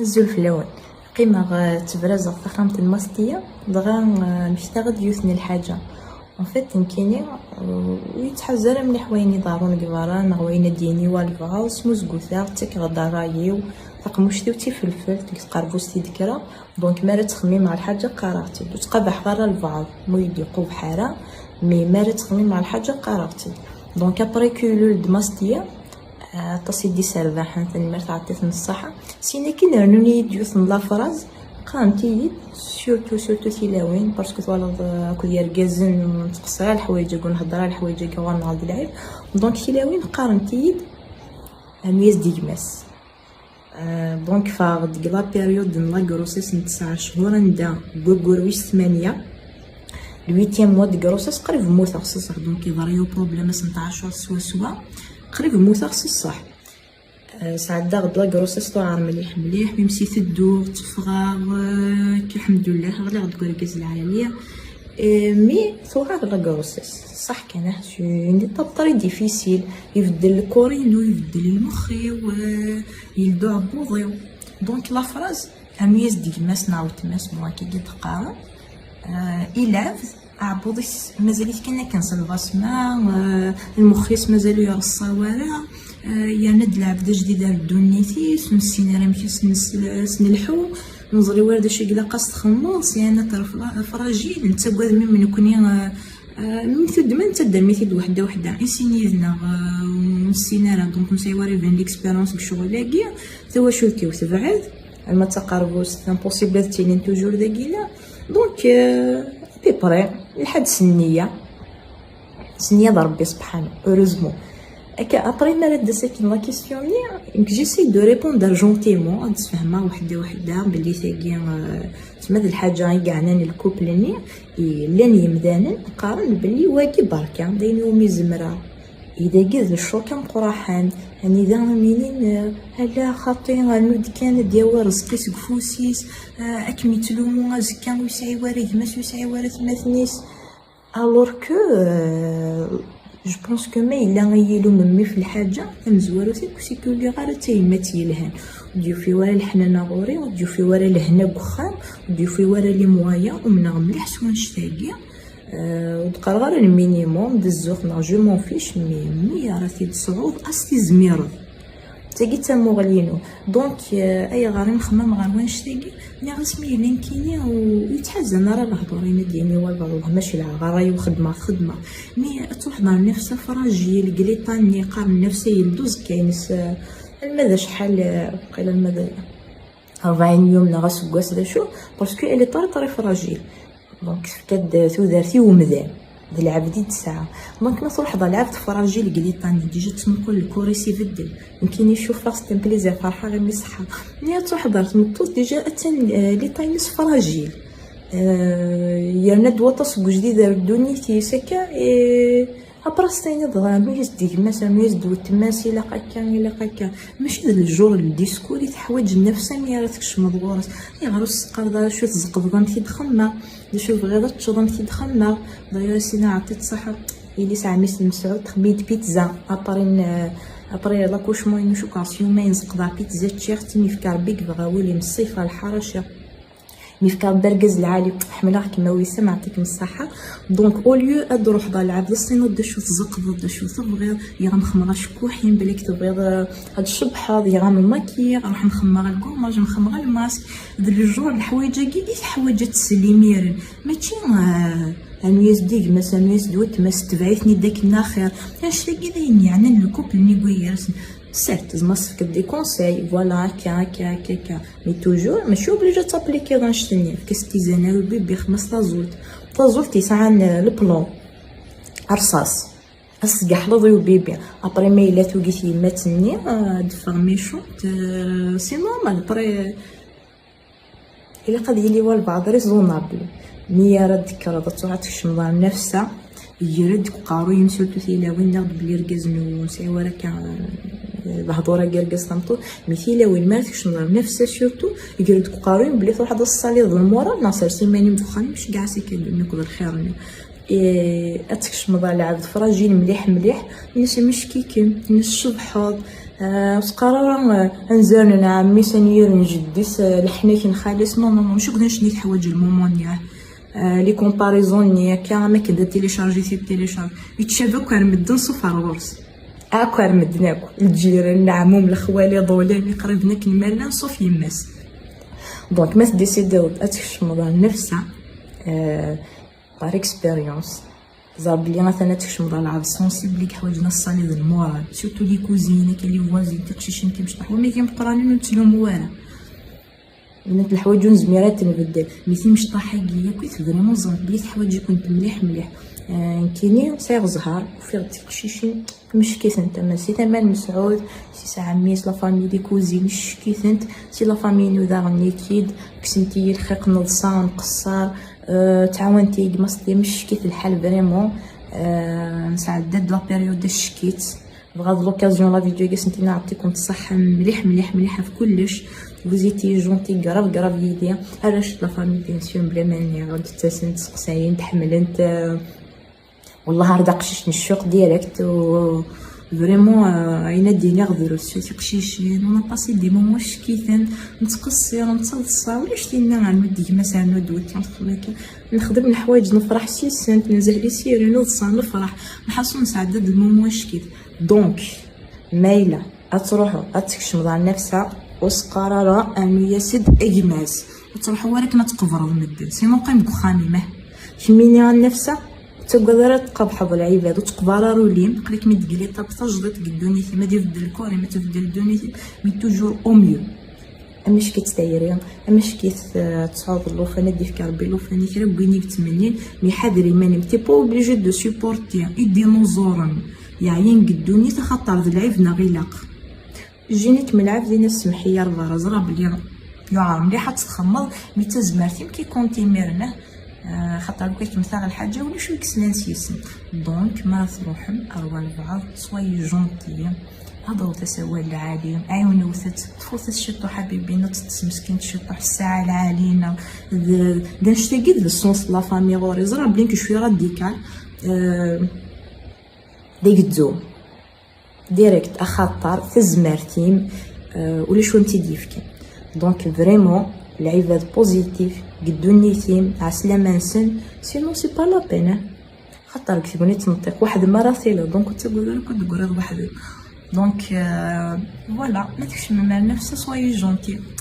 Azul fell-awen. Qqimeɣ ttbrazeɣ taxxamt n Mastya, dɣa mmektaɣ-d yiwet n lḥaǧa. En fait, nekkini ur yettḥaz ara mliḥ wayen iḍerrun deg berra neɣ wayen ad d-yini walebɛaḍ, smuzguteɣ, ttakkeɣ-d rray-iw, taqemmuct-iw d tifelfelt deg tqerbuzt i d-kkreɣ, donc mi ara ttxemmimeɣ lḥaǧa qqareɣ-tt-id, ur ttqabaḥeɣ ara alebɛaḍ, ma ur yi-d-iqubḥ ara, mais mi ara ttxemmimeɣ lḥaǧa qqareɣ-tt-id. Donc après que ilul-d Mastya, aṭas i d-iserbaḥen, tanemmirt ɛṭi-ten ṣṣaḥa. Sin akin rnun-iyi-d yiwet n la phrase, qqarent-iyi-d, surtout surtout tilawin, parce que twalaḍ akked yergazen nettqeṣṣir ala leḥwayeǧ-agi, ur nhedder ara leḥwayeǧ-agi ɣur-neɣ d lɛib. Donc tilawin qqarent-iyi-d rnu-yas-d i gma-s. Donc ffɣeɣ-d deg la période n la grossesse n 9 cehur anda deg waggur wis 8, le huitième mois de grossesse, qrib mmuteɣ s ṣṣeḥ. Donc yeḍra-yi problème ass n tɛacurt swa swa, qrib mmuteɣ s ṣṣeḥ. Sɛeddaɣ-d la grossesse tuɛer mliḥ mliḥ, même si tedduɣ, tteffɣeɣ, alhamdulillah, ɣliɣ deg urgaz lɛali. Mais tuɛer la grossesse, صح كان c'est une étape très difficile, يبدل le corps inu, يبدل المخ-iw, yeldu ɛebbuḍ-iw. Donc la phrase rnu-yas-d gma-s neɣ weltma-s, bon akka i d-qqaren, ilɛeb aɛebbuḍ-is mazal-it kan akken s lbaṣma, lmux-is mazal ur ireṣṣa wara, yerna-d lɛebd ajdid ar ddunit-is, ur nessin ara amek i s-nelḥu, ur neẓri wara d acu i ilaq ad s-txemmeḍ, c'est un être fragile, nettagad même nekkni mi tuddma nettaddam-it-id weḥda weḥda, i sin yid-neɣ ur nessin ara, donc ur nesɛi wara iban l'expérience deg ccɣel-agi, tawacult-iw tebɛed, alma d taqerbuzt, impossible ad tilin toujours dagi-na, donc à peu près lḥedd s nniya, s nniya d Rebbi subḥanahu, heureusement. Akka après mi ara d-tas akken la question-nni, nekk j'essaie de répondre gentiment, ad sfehmeɣ weḥda weḥda belli tagi tma d lḥaǧa i yeɛnan le couple-nni, llan yimdanen qqaren belli wagi berka, d ayen iwumi zemreɣ. Dagi d ccuq ameqqraḥan, anida am-inin ala xaṭi, rnu-d kan ad d-yawi rrezq-is seg ufus-is, ad kem-yettlumu azekka ur yesɛi wara gma-s, ur yesɛi wara atmaten-is. Alors que je pense que ma yella iyi-ilum mmi f lḥaǧa tamezwarut akk c'est que lliɣ ara d tayemmat yelhan, ur d-yufi wara leḥnana ɣur-i, ur d-yufi wara lehna deg uxxam, ur d-yufi wara les moyens, umneɣ mliḥ s wannect-agi. Ur d-qqareɣ ara le minimum d zzux neɣ je m'en fiche, mais mi ara t-id-tesɛuḍ ad s-tizmireḍ. Tagi d tamuɣli-inu. Donc ayɣer i nxemmem ɣer wannect-agi? Nniɣ-as mi yella nekkini ur yettḥazan ara lehdur-inu ad d-yini walbaɛḍ wellah ma celɛeɣ rray-iw xeddmeɣ xeddmeɣ. Mais ad truḥeḍ ɣer nnafsa fragile deg l'état-nni qqaren nnafsa yeldu uzekka-ines alma d acḥal qil alma d 40 yum neɣ aseggas d acu, parce que elle est très très fragile. Donc tefka-d tudert i umdan, d lɛebd i d-tesɛa. Donc ma truḥeḍ ɣer lɛebd fragile deg l'état-nni, déjà ttmuqul le corps-is ibeddel. Nekkini cufeɣ c'est un plaisir, ferḥeɣ imi ṣeḥḥa. Mais ad truḥeḍ ɣer tmeṭṭut déjà attan l'état-ines fragile. Yerna-d waṭas seg ujdid ar ddunit-is akka, après s-tiniḍ rnu-yas-d gma-s, rnu-yas-d weltma-s, ilaq akka, ilaq akka. Mačči d le genre n discours i teḥwaǧ nnafsa mi ara tkecmeḍ ɣur-s. Ayɣer ur s-teqqareḍ ara acu tzeqḍeḍ amek i d-xemmeɣ, d acu bɣiḍ ad teččeḍ amek i d-xemmeɣ. D'ailleurs sina ɛṭi-tt ṣaḥa, yelli-s ɛemmi-s n Mesɛud txemm-iyi-d pizza après après l'accouchement inu cukkeɣ s yumayen zeqḍeɣ pizza ččiɣ-tt, mi yefka Rebbi yebɣa wul-im ṣṣifa lḥaraca. Mi yefka Rebbi argaz lɛali, ḥemmleɣ-kem a Wissam, ɛṭi-kem ṣṣaḥa. Donc au lieu ad truḥeḍ ɣer lɛebd ad s-tiniḍ d acu tzeqḍeḍ, d acu tebɣiḍ, yaɣ nxemmeɣ acekkuḥ-im, balak tebɣiḍ ad tcebbḥeḍ, yaɣ am makiɣ, ruḥ nxemmeɣ le gommage, nxemmeɣ le masque. D le genre leḥwayeǧ-agi i teḥwaǧ ad tsel imiren, mačči rnu-yas-d i gma-s, rnu-yas-d weltma-s, tebɛ-iten-id akken axir. Annect-agi d ayen yeɛnan le couple-nni gar-asen. Certes, tezmer ad tefkeḍ des conseils, voilà, akka, akka, akka, akka. Mais toujours, mačči obligé ad tappliquer annect-nni. Efk-as tisane i bébé, xdem-as taẓult. Taẓult yesɛan le plomb, rṣaṣ. Ad s-tgeḥleḍ i ubébé. Après ma yella tugi tyemmat-nni, ad d-teffeɣ méchante, c'est normal. Après, ilaq ad yili walbaɛḍ raisonnable. Mi ara d-tekkreḍ ad truḥ ad tkecmeḍ ɣer nnafsa, ger-d deg uqerruy-im surtout tilawin neɣ-d belli irgazen ur nesɛi wara akka lehdur-agi argaz tameṭṭut, mais tilawin mi ara tkecmeḍ ɣer nnafsa surtout, ger-d deg uqerruy-im belli truḥeḍ ad tessaliḍ le moral neɣ sers iman-im deg uxxam-im, ceggeɛ-as akken akked lxir-nni. Ad tkecmeḍ ɣer lɛebd fragile mliḥ mliḥ, ini-as mecki-kem, ini-as tcebḥeḍ, وتقرر انزال عمي سنير نجديس الحناك نخالص. non non non، ماشي كنا شني الحوايج ال moment نياه les comparaisons ني كا ما كدا télécharger سي télécharge يتشابه كان مدن صفر غرس اكو مدناكو الجيران، العموم، الخوالي، ضولاني، قريبنا كنمالنا sauf يماس. donc ما تديسيديو تكشمض نفسها par expérience زار بلي مثلا تكشمض العب sensible حوايج نصالي ال moral، surtout les cousines، les voisines، تقشيشين كيمشطح وما كاين قرانين نتلوم والو بنات الحوايج نزميرات نبدل mais تيمشطح حقيا كنت vraiment زار بلي الحوايج كنت مليح مليح. كاينين سيغ زهر وفي تقشيشين مش كيثنت ما سي ثمان مسعود سي عميس la famille، les cousines مش كيثنت c'est la famille نو داغ نيكيد كسنتي الخيق نضصا نقصر تعاونتي مصدي مش كيف الحال vraiment. نسعدد la période الشكيت بغاد l'occasion la vidéo كاس نعطيكم الصحة مليح مليح مليحة في كلش. vous étiez gentils grave grave يدي علاش la famille bien sûr بلا ما غادي تسنت سقساين تحملنت والله راه قشيش الشوق direct و vraiment اين ديني غدرو سي قشيشين on a passé des moments شكيتن نتقصر نتصلصا ولا شتينا غنودي مثلا ندوت نخدم الحوايج نفرح سي سنت نزه les séries نوض نفرح نحسو نسعدد ال moment شكيت. donc مايلة اتروحو اتكشمض على نفسها وسقرر انو يسد اجماس وتروحو ولكن تقبرض مدن sinon قيم بخامي مه شميني على نفسها تقدر تقبحض العباد وتقبر روليم قلك مي تقلي طاب تجدد قدونيتي ما تبدل الكوري ما تبدل دونيتي mais toujours au mieux. امش كيتدايري امش كيت تصعود اللوفانات ديف كربي لوفاني كرا بويني بتمنين mais حاضري ماني t'es pas obligé de supporter الديناصور يعني قدوني تخطر ذا العيب نغيلاق جينيت ملعب دينا السمحية ربا زرا بلي يعار مليحة تخمض mais تزمرتي كي كونتي ميرنه خاطر لو كمثال الحاجة ولا شو كسلان سيسن. donc ما تروحم أروى البعض، soyez gentils، هضروا تسوى العالي عاونوا تفوت الشطو حبيبي نط مسكين تشطو الساعة العالينا دا نشتاقي le sens la famille غوري زرا بلي شوية radical ديك تزوم direct اخطر تزمرتيم ولا شو انتي ديفكي. donc vraiment العباد positifs قدو نيتيم عسلامة نسن sinon c'est pas la peine خاطر كتبوني تنطيق واحد المرة ثيلا donc تقول كنت تقول واحد. donc voilà، ما تكشم مع نفسها، soyez gentils.